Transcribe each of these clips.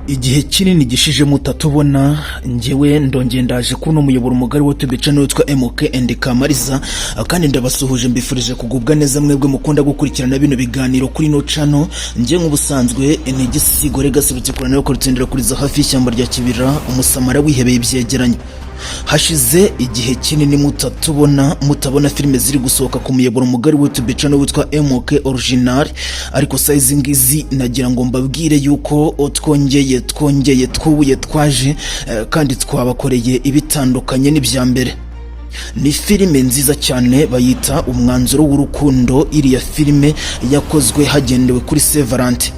Igihe kinini gishije mutatubona. Njyewe ndongeye ndaje kuri uno muyoboro mugari wa YouTube channel witwa MK and Kamariza, kandi ndabasuhuje, mbifurije kugubwa neza mwebwe mukunda gukurikirana bino biganiro kuri ino channel. Njye nk'ubusanzwe ni Igisigo Legacy kurana ko rutsindira kuriza hafi y'ishyamba rya Kibira, umusamara wihebeye ibyegeranyo. Hashize igihe kinini mutatubona, mutabona filime ziri gusohoka ku muyoboro mugari wa YouTube channel witwa MK Original, ariko size ngizi nagira ngo mbabwire yuko twongeye twubuye twaje, kandi twabakoreye ibitandukanye n'ibya mbere. Ni filime nziza cyane bayita Umwanzuro w'Urukundo. Iriya filime yakozwe hagendewe kuri Saint Valentin.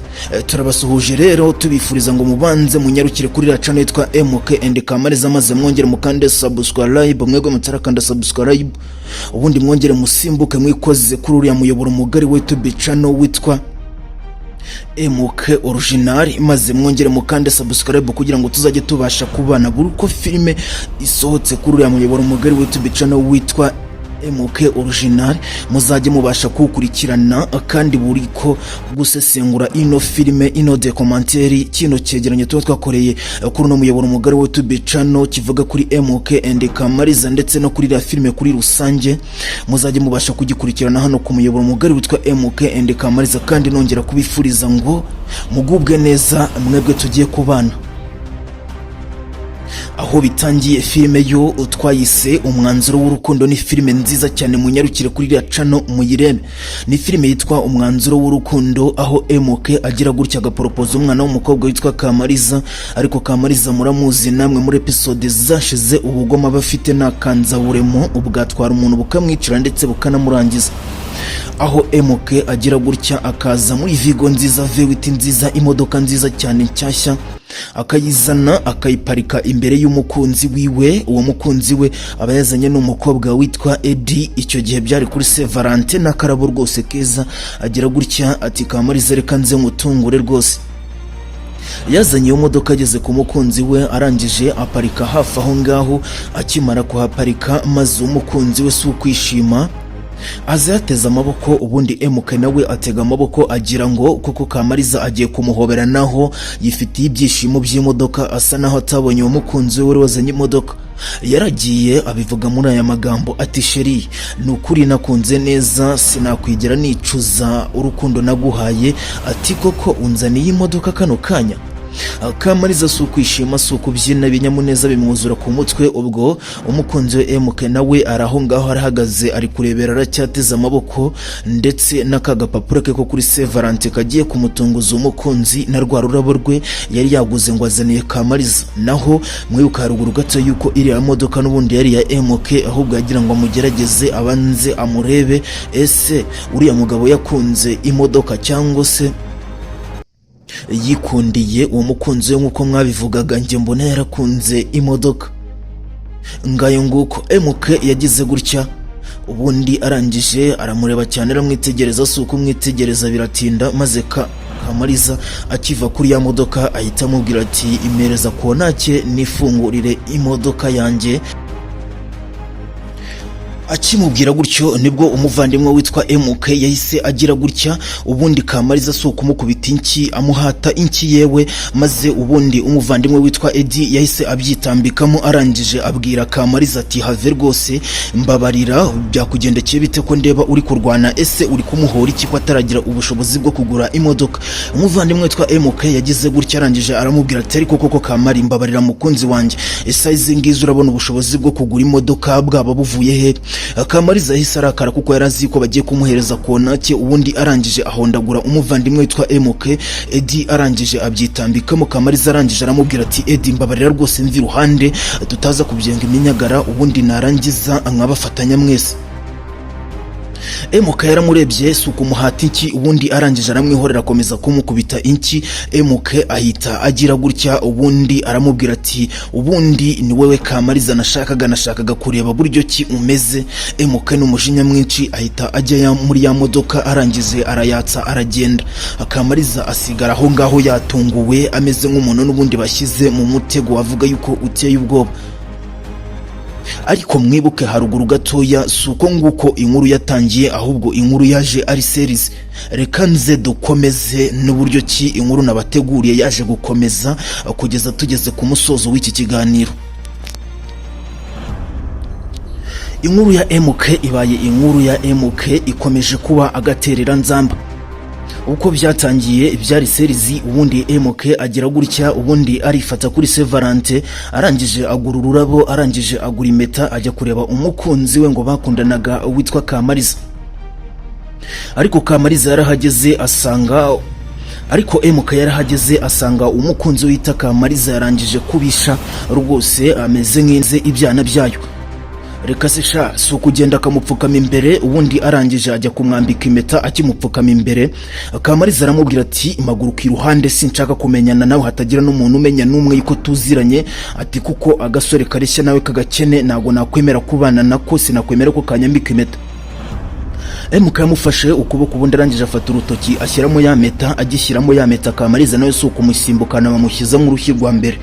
Turabasuhuje rero, tubifuriza ngo mubanze munyarukire kuri iriya channel yitwa MK and Kamariza, maze mwongere mukande subscribe mwebwe mutarakanda subscribe, ubundi mwongere musimbuke mwikoze kuri uriya muyoboro mugari wa YouTube channel witwa MK Original, maze mwongere mukande subscribe kugira ngo tuzajye tubasha kubana buri uko filime isohotse kuri uriya muyoboro mugari wa YouTube channel witwa MK Original, muzajye mubasha kuwukurikirana. Kandi buri ko gusesengura ino filime, ino documentaire, kino cyegeranyo tuba twakoreye kuri uno muyoboro mugari wa YouTube channel kivuga kuri MK and Kamariza ndetse no kuri iriya filime kuri rusange, muzajye mubasha kugikurikirana hano ku muyoboro mugari witwa MK and Kamariza. Kandi nongera kubifuriza ngo mugubwe neza mwebwe tugiye kubana. Aho bitangiye, filime yo twayise Umwanzuro w'Urukundo. Ni filime nziza cyane, munyarukire kuri iriya channel muyirebe. Ni filime yitwa Umwanzuro w'Urukundo, aho MK agira gutya agaporopoza umwana w'umukobwa witwa Kamariza. Ariko Kamariza muramuzi namwe muri episode zashize, ubugoma aba afite ntakanzaburemo, ubwatwara umuntu bukamwicira ndetse bukanamurangiza. Aho MK agira gutya akaza muri Vigo nziza, V8 nziza, imodoka nziza cyane nshyashya, akayizana akayiparika imbere y'umukunzi wiwe. Uwo mukunzi we aba yazanye n'umukobwa witwa Edi. Icyo gihe byari kuri Saint Valentin, n'akarabo rwose keza. Agira gutya ati: "Kamariza, reka nze ngutungure rwose." Yazanye iyo modoka, ageze ku mukunzi we, arangije aparika hafi aho ngaho. Akimara kuhaparika, maze umukunzi we si ukwishima, aza yateze amaboko, ubundi MK nawe atega amaboko, agira ngo koko Kamariza agiye kumuhobera, naho yifitiye ibyishimo by'imodoka, asa naho atabonye uwo mukunzi we wari wazanye imodoka. Yaragiye abivuga muri aya magambo ati: "Chérie, ni ukuri nakunze neza, sinakwigera nicuza urukundo naguhaye." Ati: "Koko unzaniye imodoka kano kanya?" Kamariza si ukwishima, si ukubyina, ibinyamuneza bimwuzura ku mutwe. Ubwo umukunzi we MK nawe ari aho ngaho arahagaze, ari kurebera, aracyateze amaboko, ndetse n'aka gapapuro ke ko kuri Saint Valentin kagiye kumutunguza umukunzi, na rwa rurabo rwe yari yaguze ngo azaniye Kamariza. Naho mwibuka haruguru gato yuko iriya modoka n'ubundi yari iya MK, ahubwo yagira ngo amugerageze, abanze amurebe: ese uriya mugabo yakunze imodoka cyangwa se yikundiye uwo mukunzi we nk'uko mwabivugaga? Njye mbona yarakunze imodoka. Ngayo nguko, MK yagize gutya, ubundi arangije aramureba cyane, aramwitegereza, si ukumwitegereza biratinda, maze ka Kamariza akiva kuri ya modoka ahita amubwira ati: "Imereza konake nifungurire imodoka yanjye." Akimubwira gutyo, nibwo umuvandimwe witwa MK yahise agira gutya, ubundi Kamariza si ukumukubita inki, amuhata inki yewe, maze ubundi umuvandimwe witwa Edi yahise abyitambikamo, arangije abwira Kamariza ati: "Have rwose, mbabarira, byakugendekeye bite ko ndeba uri kurwana? Ese uri kumuhora iki ko ataragira ubushobozi bwo kugura imodoka?" Umuvandimwe witwa MK yagize gutya, arangije aramubwira ati: "Ariko koko Kamari, mbabarira mukunzi wanjye, ese izi ngizi urabona ubushobozi bwo kugura imodoka bwaba buvuye he?" Kamariza yahise arakara kuko yari azi ko bagiye kumuhereza konake, ubundi arangije ahondagura umuvandimwe witwa MK. Edi arangije abyitambikamo. Kamariza arangije aramubwira ati: "Edi, mbabarira rwose, mvi iruhande tutaza kubyenga iminyagara, ubundi narangiza nkabafatanya mwese." MK yaramurebye, si ukumuhata inki, ubundi arangije aramwihorera, akomeza kumukubita inki. MK ahita agira gutya, ubundi aramubwira ati: "Ubundi ni wowe Kamariza nashakaga kureba buryo ki umeze." MK n'umujinya mwinshi ahita ajya muri ya modoka, arangize arayatsa, aragenda. Kamariza asigara aho ngaho yatunguwe, ameze nk'umuntu n'ubundi bashyize mu mutego wavuga yuko uteye ubwoba. Ariko mwibuke haruguru gatoya, si uko nguko inkuru yatangiye, ahubwo inkuru yaje ari series. Reka nze dukomeze n'uburyo ki inkuru nabateguriye yaje gukomeza kugeza tugeze ku musozo w'iki kiganiro. Inkuru ya MK ibaye inkuru ya MK ikomeje kuba agatereranzamba. Uko byatangiye byari series. Ubundi MK agira gutya, ubundi arifata kuri Saint Valentin, arangije agura ururabo, arangije agura impeta, ajya kureba umukunzi we ngo bakundanaga witwa Kamariza. Ariko Kamariza yarahageze asanga, ariko MK yarahageze asanga umukunzi wita Kamariza yarangije kubisha rwose, ameze nk'inze ibyana byayo. Reka se sha, si ukugenda akamupfukama imbere. Ubundi arangije ajya kumwambika impeta. Akimupfukama imbere, Kamariza aramubwira ati: "Maguruka iruhande, sinshaka kumenyana nawe, hatagira n'umuntu umenya n'umwe yuko tuziranye." Ati: "Kuko agasore kareshya nawe kagakene ntabwo nakwemera kubana nako, sinakwemera ko kanyambika impeta." MK yamufashe ukuboko, ubundi arangije afata urutoki ashyiramo ya mpeta. Agishyiramo ya mpeta, Kamariza nawe si ukumusimbukana, bamushyizamo urushyi rwa mbere,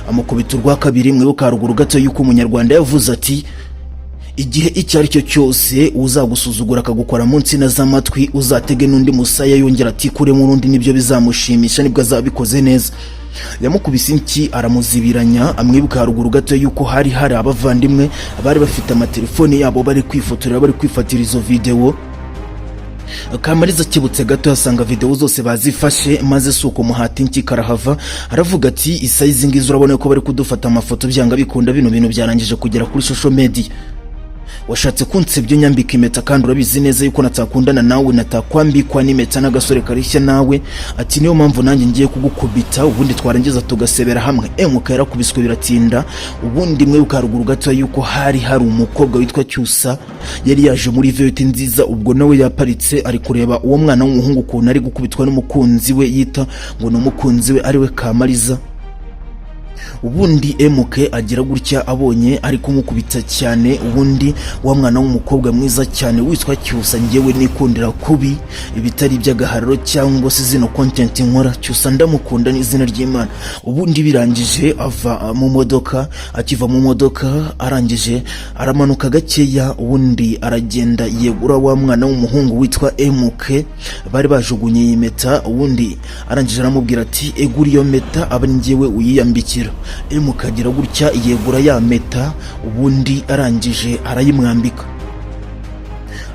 amukubita urwa kabiri. Mwibuka haruguru gato yuko Umunyarwanda yavuze ati: "Igihe icyo ari cyo cyose uzagusuzugura akagukora mu nsina z'amatwi, uzatege n'undi musaya yongera ati kuremo urundi, nibyo bizamushimisha, nibwo azabikoze neza." Yamukubise inshyi aramuzibiranya. Amwibuka haruguru gato yuko hari hari abavandimwe bari bafite amatelefoni yabo, bari kwifotorera, bari kwifatira izo videwo. Kamariza akibutse gato yasanga videwo zose bazifashe, maze si uko muhata inshyi karahava. Aravuga ati: "Isaha izi ngizi urabona ko bari kudufata amafoto, byanga bikunda bino bintu byarangije kugera kuri social media. Washatse kunsebya unyambika impeta, kandi urabizi neza yuko natakundana nawe, natakwambikwa n'impeta n'agasore karishya nawe." Ati: "Niyo mpamvu nanjye ngiye kugukubita, ubundi twarangiza tugasebera hamwe." Emuka yarakubiswe biratinda. Ubundi mwibuka haruguru gato yuko hari hari umukobwa witwa Cyusa yari yaje muri V8 nziza. Ubwo nawe yaparitse ari kureba uwo mwana w'umuhungu ukuntu ari gukubitwa n'umukunzi we yita ngo ni umukunzi we, ariwe Kamariza. Ubundi MK agira gutya, abonye ari kumukubita cyane, ubundi wa mwana w'umukobwa mwiza cyane witwa Cyusa, ngewe nikundira kubi ibitari iby'agahararo cyangwa se zino content nkora, Cyusa ndamukunda n'izina ry'Imana. Ubundi birangije ava mu modoka. Akiva mu modoka, arangije aramanuka gakeya, ubundi aragenda yegura wa mwana w'umuhungu witwa MK bari bajugunye iyi mpeta. Ubundi arangije aramubwira ati: "Egura iyo mpeta, aba ari njyewe uyiyambikira." MK agira gutya yegura ya mpeta, ubundi arangije arayimwambika.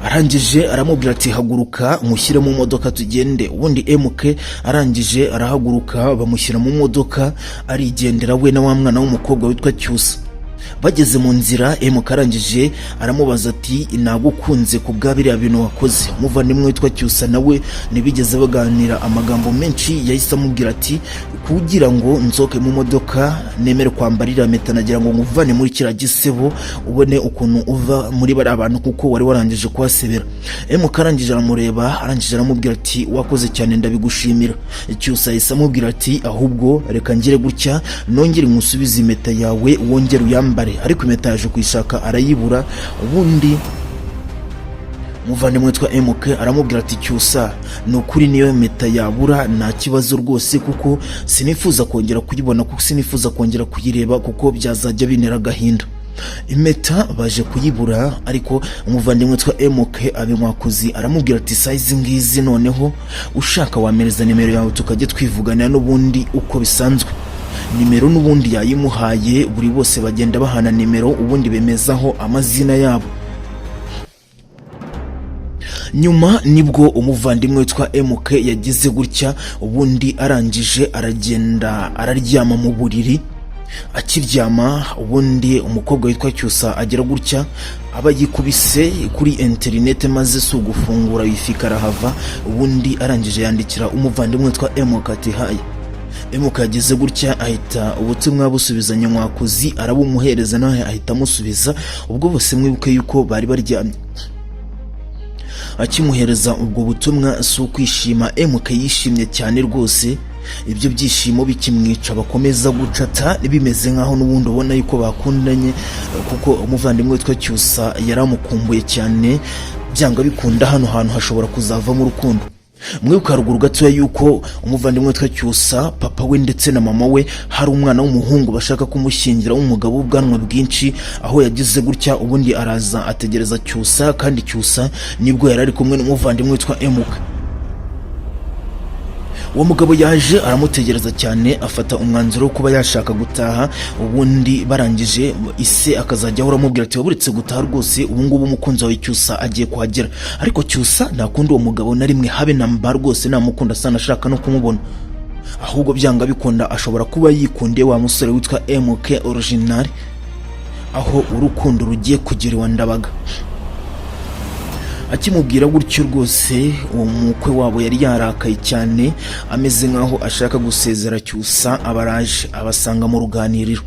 Arangije aramubwira ati: "Haguruka mushyire mu modoka tugende." Ubundi MK arangije arahaguruka, bamushyira mu modoka, arigendera we na wa mwana w'umukobwa witwa Cyusa. Bageze mu nzira, MK arangije aramubaza ati: "Nagukunze ku bwa biriya bintu wakoze." Umuvandimwe witwa Cyusa nawe ntibigeze baganira amagambo menshi, yahise amubwira ati: "Kugira ngo nsohoke mu modoka nemere kwambara iriya mpeta, nagira ngo nguvane muri kiriya gisebo, ubone ukuntu uva muri bariya bantu, kuko wari warangije kuhasebera." MK arangije aramureba, arangije aramubwira ati: "Wakoze cyane, ndabigushimira." Cyusa yahise amubwira ati: "Ahubwo reka ngire gutya nongere nkusubize impeta yawe, wongere uyambare." Ariko impeta yaje kuyishaka arayibura. Ubundi umuvandimwe witwa MK aramubwira ati: "Cyusa, ni ukuri niyo mpeta yabura nta kibazo rwose, kuko sinifuza kongera kuyibona, kuko sinifuza kongera kuyireba, kuko byazajya bintera agahinda." Impeta baje kuyibura, ariko umuvandimwe witwa MK abinkwakuzi aramubwira ati: "Sayizi ngizi, noneho ushaka wamereza nimero yawe tukajya twivuganira n'ubundi uko bisanzwe." Nimero n'ubundi yayimuhaye, buri bose bagenda bahana nimero, ubundi bemezaho amazina yabo. Nyuma nibwo umuvandimwe witwa MK yagize gutya, ubundi arangije aragenda araryama mu buriri. Akiryama, ubundi umukobwa witwa Cyusa agira gutya aba yikubise kuri interinete, maze si ugufungura wifi karahava. Ubundi arangije yandikira umuvandimwe witwa MK ati: "Hi." MK yageze gutya ahita ubutumwa busubizanya nkwakuzi, arabumuhereza, nawe ahita amusubiza. Ubwo bose mwibuke yuko bari baryamye. Akimuhereza ubwo butumwa, si ukwishima, MK yishimye cyane rwose. Ibyo byishimo bikimwica, bakomeza gucata bimeze nkaho n'ubundi ubona yuko bakundanye, kuko umuvandimwe witwa Cyusa yaramukumbuye cyane. Byanga bikunda hano hantu hashobora kuzavamo urukundo. Mwibuka haruguru gatoya yuko umuvandimwe witwa Cyusa, papa we ndetse na mama we, hari umwana w'umuhungu bashaka kumushyingira w'umugabo w'ubwanwa bwinshi, aho yagize gutya ubundi araza ategereza Cyusa, kandi Cyusa nibwo yari ari kumwe n'umuvandimwe witwa Emuka. Uwo mugabo yaje aramutegereza cyane, afata umwanzuro wo kuba yashaka gutaha. Ubundi barangije, ise akazajya ahora amubwira ati: "Waburetse gutaha rwose, ubu ngubu umukunzi wawe Cyusa agiye kuhagera." Ariko Cyusa ntakunda uwo mugabo na rimwe, habe na mba rwose, namukunda sana ashaka no kumubona. Ahubwo byanga bikunda ashobora kuba yikundiye wa musore witwa MK Original, aho urukundo rugiye kugera iwa Ndabaga. Akimubwira gutyo rwose, uwo mukwe wabo yari yarakaye cyane, ameze nkaho ashaka gusezera. Cyusa abaraje abasanga mu ruganiriro,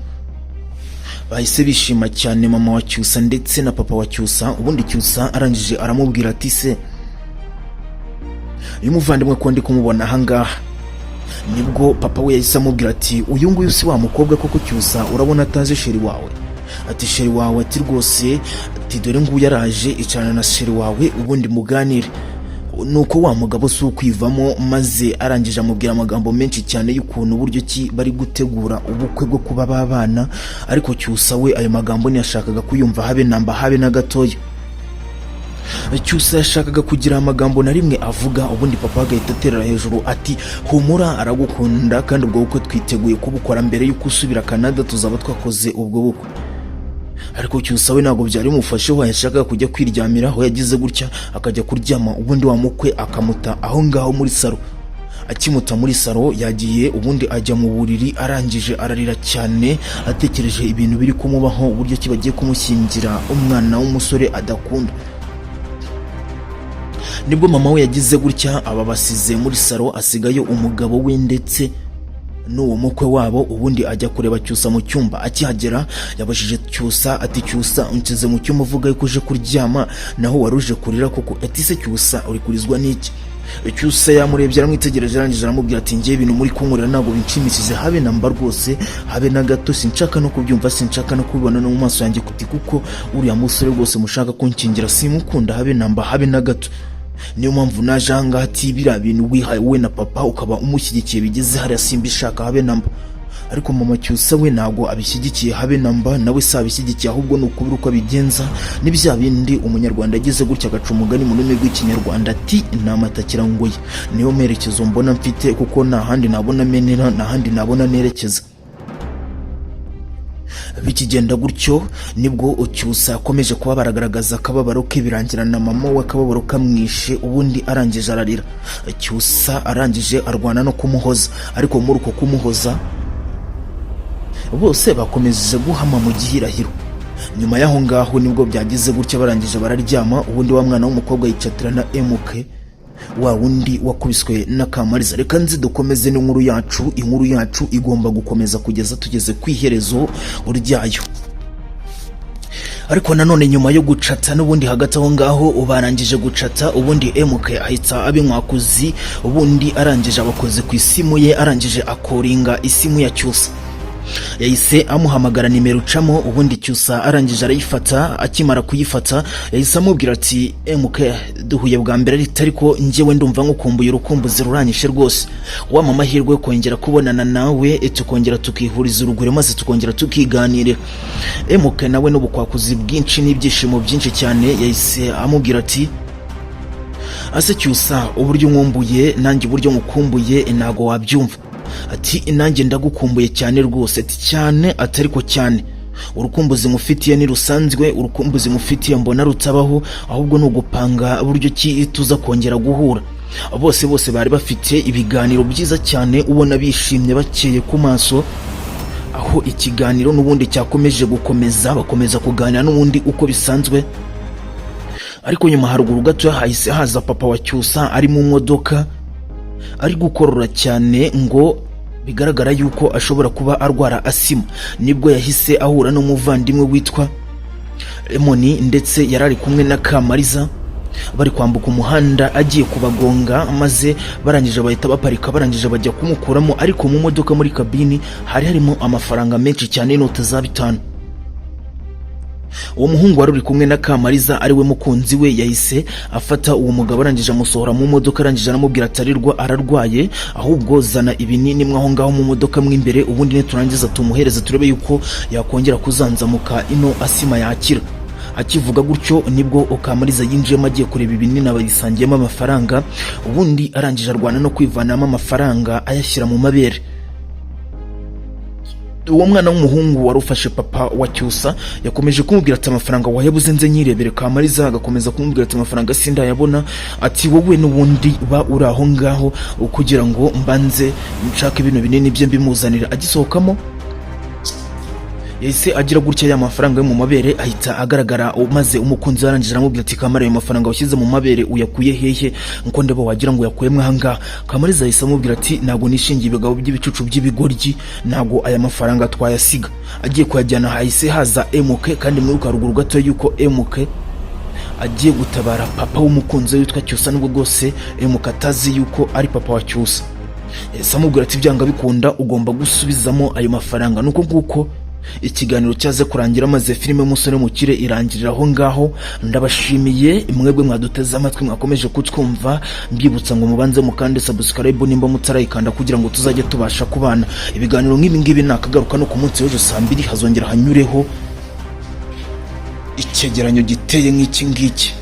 bahise bishima cyane, mama wa Cyusa ndetse na papa wa Cyusa. Ubundi Cyusa arangije aramubwira ati: "Se uyu muvandimwe ko ndi kumubona ahangaha?" Nibwo papa we yahise amubwira ati: "Uyu nguyu si wa mukobwa koko? Cyusa, urabona atazi chéri wawe?" Ati: "Chéri wawe?" Ati: "Rwose," ati: "Dore nguyu araje, icarana na chéri wawe ubundi muganire." Nuko wa mugabo si ukwivamo, maze arangije amubwira amagambo menshi cyane y'ukuntu uburyo ki bari gutegura ubukwe bwo kuba babana. Ariko Cyusa we ayo magambo ntiyashakaga kuyumva habe namba, habe na gatoya. Cyusa yashakaga kugira amagambo na rimwe avuga, ubundi papa agahita aterera hejuru ati: "Humura, aragukunda, kandi ubwo bukwe twiteguye kubukora mbere y'uko usubira Canada, tuzaba twakoze ubwo bukwe." Ariko Cyusa we ntabwo byari bimufasheho, yashakaga kujya kwiryamira. Aho yagize gutya akajya kuryama, ubundi wa mukwe akamuta aho ngaho muri salo. Akimuta muri salo yagiye, ubundi ajya mu buriri, arangije ararira cyane, atekereje ibintu biri kumubaho, uburyo ki bagiye kumushyingira umwana w'umusore adakunda. Nibwo mama we yagize gutya aba basize muri salo, asigayo umugabo we ndetse n'uwo mukwe wabo, ubundi ajya kureba Cyusa mu cyumba. Akihagera yabajije Cyusa ati: "Cyusa, unsize mu cyumba uvuga yuko uje kuryama, naho wari uje kurira koko." Ati: "Se Cyusa, uri kurizwa n'iki?" Cyusa yamurebye, aramwitegereje, arangije aramubwira ati: "Ngewe ibintu muri kunkorera ntabwo binshimishije habe na mba rwose, habe na gato. Sinshaka no kubyumva, sinshaka no kubibona no mu maso yanjye, kuti kuko uriya musore rwose mushaka kunshyingira simukunda habe na mba, habe na gato. Niyo mpamvu naje ahangaha." Ati: "Biriya bintu wihaye wowe na papa, ukaba umushyigikiye bigeze hariya, simbishaka habe na mba." Ariko mama Cyusa we ntabwo abishyigikiye habe na mba, nawe si abishyigikiye, ahubwo ni ukubura uko abigenza. Ni bya bindi umunyarwanda agize gutya agaca umugani mu rurimi rw'Ikinyarwanda ati: "Namatakira ngoyi." Niyo merekezo mbona mfite, kuko nta handi nabona menera, nta handi nabona nerekeza. Bikigenda gutyo, nibwo Cyusa yakomeje kuba baragaragaza akababaro ke, birangira na mama we akababaro kamwishe, ubundi arangije ararira. Cyusa arangije arwana no kumuhoza, ariko muri uko kumuhoza bose bakomeje guhama mu gihirahiro. Nyuma y'aho ngaho nibwo byagize gutya, barangije bararyama, ubundi wa mwana w'umukobwa yicatira na Emuke, wa wundi wakubiswe na Kamariza. Reka nzi dukomeze n'inkuru yacu. Inkuru yacu igomba gukomeza kugeza tugeze ku iherezo ryayo. Ariko nanone nyuma yo gucata n'ubundi, hagati aho ngaho barangije gucata, ubundi MK ahita aba inkwakuzi, ubundi arangije abakoze ku isimu ye, arangije akoringa isimu ya Cyusa. Yahise amuhamagara nimero ucamo, ubundi Cyusa arangije arayifata. Akimara kuyifata yahise amubwira ati: "MK, duhuye bwa mbere, ariko njyewe ndumva nkukumbuye, urukumbuzi ruranyishe rwose. Wampa amahirwe yo kongera kubonana nawe, tukongera tukihuriza urugwiro, maze tukongera tukiganirira." MK nawe n'ubukwakuzi bwinshi n'ibyishimo byinshi cyane yahise amubwira ati: "Ase Cyusa, uburyo nkumbuye nanjye, uburyo nkukumbuye ntago wabyumva." Ati: "Nanjye ndagukumbuye cyane rwose." Ati: "Cyane." Ati: "Ariko cyane urukumbuzi mufitiye ni rusanzwe, urukumbuzi mufitiye mbona rutabaho, ahubwo ni ugupanga buryo ki tuza kongera guhura." Bose bose bari bafite ibiganiro byiza cyane, ubona bishimye, bakeye ku maso, aho ikiganiro n'ubundi cyakomeje gukomeza, bakomeza kuganira n'ubundi uko bisanzwe. Ariko nyuma haruguru gato hahise haza papa wa Cyusa ari mu modoka, ari gukorora cyane, ngo bigaragara yuko ashobora kuba arwara asima. Nibwo yahise ahura n'umuvandimwe witwa Emoni, ndetse yari ari kumwe na Kamariza, bari kwambuka umuhanda agiye kubagonga, maze barangije bahita baparika, barangije bajya kumukuramo. Ariko mu modoka, muri kabini, hari harimo amafaranga menshi cyane, inoti za 5. Uwo muhungu wari uri kumwe na Kamariza, ari we mukunzi we, yahise afata uwo mugabo, arangije amusohora mu modoka, arangije aramubwira atarirwa ararwaye, ahubwo zana ibinini mwe aho ngaho mu modoka mo imbere, ubundi niturangiza tumuhereze, turebe yuko yakongera kuzanzamuka ino asima yakira. Akivuga gutyo nibwo Kamariza yinjiyemo agiye kureba ibinini abayisangiyemo amafaranga, ubundi arangije arwana no kwivanamo amafaranga ayashyira mu mabere. Uwo mwana w'umuhungu wari ufashe papa wa Cyusa yakomeje kumubwira ati: "Amafaranga wayabuze nze nyirebere?" Kamariza agakomeza kumubwira ati: "Amafaranga sindayabona." Ati: "Wowe n'ubundi ba uri aho ngaho kugira ngo mbanze nshake bino binini bye mbimuzanira." Agisohokamo yahise agira gutya, ya mafaranga yo mu mabere ahita agaragara, maze umukunzi we arangije aramubwira ati: "Kamara, ayo mafaranga washyize mu mabere uyakuye hehe, nko ndeba wagira ngo uyakuyemo ahangaha?" Kamariza yahise amubwira ati: "Ntabwo nishingiye ibigabo by'ibicucu by'ibigoryi, ntabwo aya mafaranga twayasiga." Agiye kuyajyana hahise haza MK, kandi mwibuka haruguru gato yuko MK agiye gutabara papa w'umukunzi we witwa Cyusa, nubwo rwose MK atazi yuko ari papa wa Cyusa. Yahise amubwira ati: "Byanga bikunda ugomba gusubizamo ayo mafaranga." Nuko nguko ikiganiro cyaze kurangira, maze filime Umusore Mukire irangirira aho ngaho. Ndabashimiye mwebwe mwaduteze amatwi, mwakomeje kutwumva. Mbibutsa ngo mubanze mukande subscribe nimba mutarayikanda, kugira ngo tuzajye tubasha kubana ibiganiro nk'ibi ngibi. Nakagaruka no ku munsi w'ejo saa 2 hazongera hanyureho icyegeranyo giteye nk'iki ngiki.